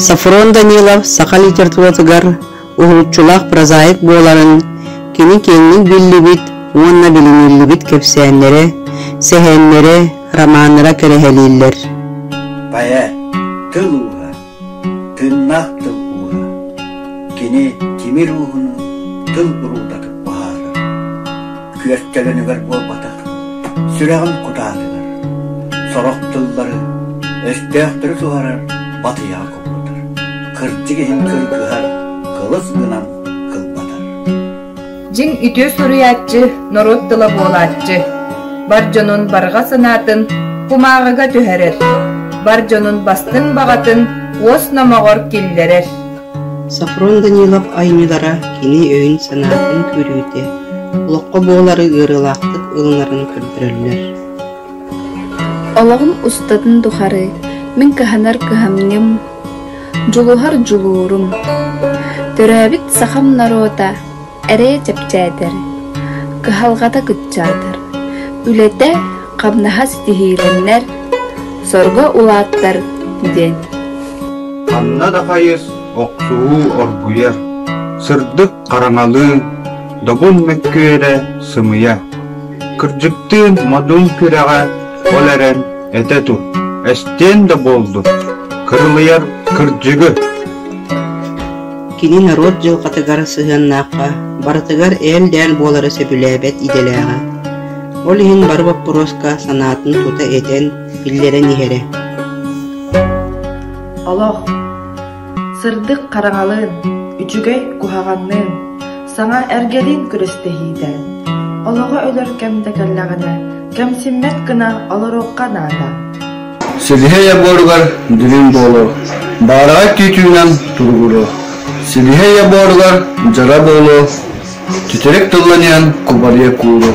Софрон Данилов саха литературатыгар уһулуччулаах прозаик буоларын кини киэҥник биллибит уонна билиниллибит кэпсээннэрэ, сэһэннэрэ, романнара кэрэһэлииллэр. Поэт, тыл ууһа, тыыннаах тыл ууһа. Кини тимир ууһуну тыл уруулатык быһаарар. Күөртэлэнигэр буолбатах, сүрэҕин кутаатыгар. Сорох тыллары, өстөөхтөрү туһарар батыйаҕа кубулутар. Кырдьык иһин кыргыһар, кылыс гынан кылбатар. Дьиҥ үтүө суруйааччы, норуот тыла буолааччы. Бар дьонун барҕа санаатын кумааҕыга түһэрэр, бар дьонун бастыҥ баҕатын уос номоҕор киллэрэр. Софрон Данилов айымньылара кини өйүн-санаатын күүрүүтэ, олоххо буолары ыарыылаахтык ылынарын көрдөрөллөр. Олоҕум устатын тухары мин кыһанар кыһамньым, дьулуһар дьулуурум. Төрөөбүт сахам норуота эрэйэ чэпчээтэр, кыһалҕата кыччаатар, үлэтэ, хамнаһа ситиһиилэннэр, сорго улааттар диэн. Ханна да хайыс, охсуһуу оргуйар, сырдык хараҥалыы, добун мөккүөрэ сымыйа. Кырдьыктыын модун күрэҕэ ол эрэн этэ тур, эстиэн да буоллун, кырылыйар кырдьыгы. Кини норуот дьылҕатыгар сыһыаннаахха барытыгар ээл-дээл буолары сөбүлээбэт идэлээҕэ. Ол иһин бары боппуруоска санаатын тута этэн, биллэрэн иһэрэ. Олох сырдык хараҥалыын, үчүгэй куһаҕанныын, саҥа эргэлиин күрэстэһиитэ. Олоҕо өлөр кэм да кэллэҕинэ, кэмсиммэт гына олоруохха наада. Силиһэ буоругар дириҥ буолуо, баараҕай күүтүүнэн туругуруо. Силиһэ буоругар дьара буолуо, түтэрик тылланыан кубарыйа кууруо.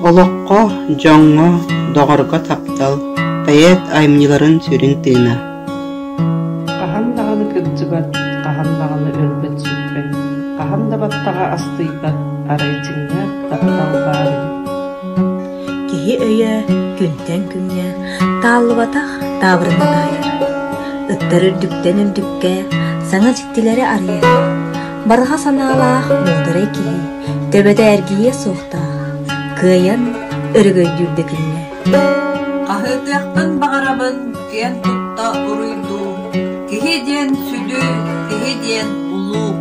Олоххо, дьоҥҥо, доҕорго таптал, поэт айымньыларын сүрүн тыына. Хаһан даҕаны кырдьыбат, хаһан даҕаны өлбөт-сүппэт, хаһан да баттаҕа астыйбат арай дьиҥнээх таптал баар эбит. Киһи өйө күнтэн күҥҥэ тааллыбатах таабырына таайар. Ыттар үрдүктэн үрдүккэ саҥа дьиктилэри арыйар. Барҕа санаалаах муударай киһи төбөтө эргийиэ суохтаах, кыайан өрөгөйдүүр да күҥҥэ. Хаһыытыахпын баҕарабын киэн тутта уруйдуу, киһи диэн сүдү, киһи диэн улуу.